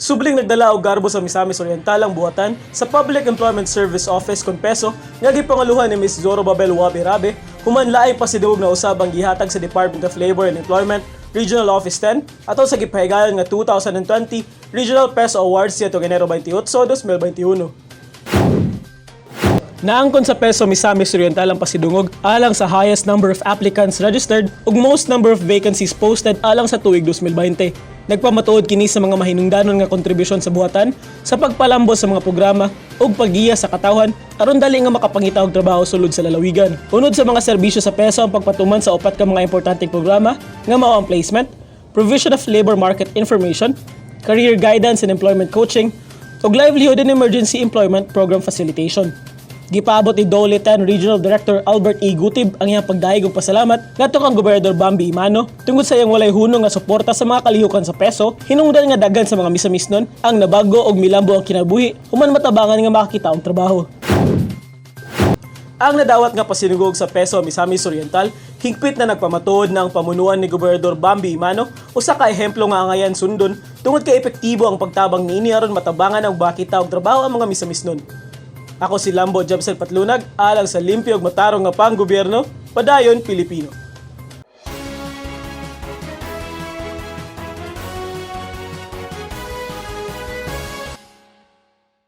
Subling nagdala og garbo sa Misamis Oriental ang buhatan sa Public Employment Service Office kon PESO nga gipanguluhan ni Ms. Zorobabel Wabi Rabe human laing pasidungog na usab ang gihatag sa Department of Labor and Employment Regional Office 10 atol sa gipahigayon nga 2020 Regional PESO Awards niadtong Enero 28, 2021. Naangkon sa PESO Misamis Oriental ang pasidungog alang sa highest number of applicants registered ug most number of vacancies posted alang sa tuig 2020. Nagpamatuod kini sa mga mahinungdanon nga kontribusyon sa buhatan sa pagpalambot sa mga programa ug paggiya sa katawhan aron dali nga makapangita og trabaho sulod sa lalawigan. Unod sa mga serbisyo sa PESO ang pagpatuman sa upat ka mga importanteng programa nga mao ang placement, provision of labor market information, career guidance and employment coaching, ug livelihood and emergency employment program facilitation. Gipaabot ni DOLE 10 Regional Director Albert E. Gutib ang iyang pagdayeg ug pasalamat ngadto kang Gobernador Bambi Emano tungod sa iyang walay hunong nga suporta sa mga kalihukan sa PESO, hinungdan nga daghan sa mga Misamisnon ang nabago og milambo ang kinabuhi human matabangan nga makakita og trabaho. Ang nadawat nga pasidungog sa PESO Misamis Oriental, hingpit na nagpamatuod na ang pamunuan ni Gobernador Bambi Emano usa ka ehemplo nga angayan sundon tungod kay epektibo ang pagtabang niini aron matabangan ang makita og trabaho ang mga Misamisnon. Ako si Lambo Jebsel Patlunag alang sa limpyo ug matarong nga panggobyerno, padayon Pilipino.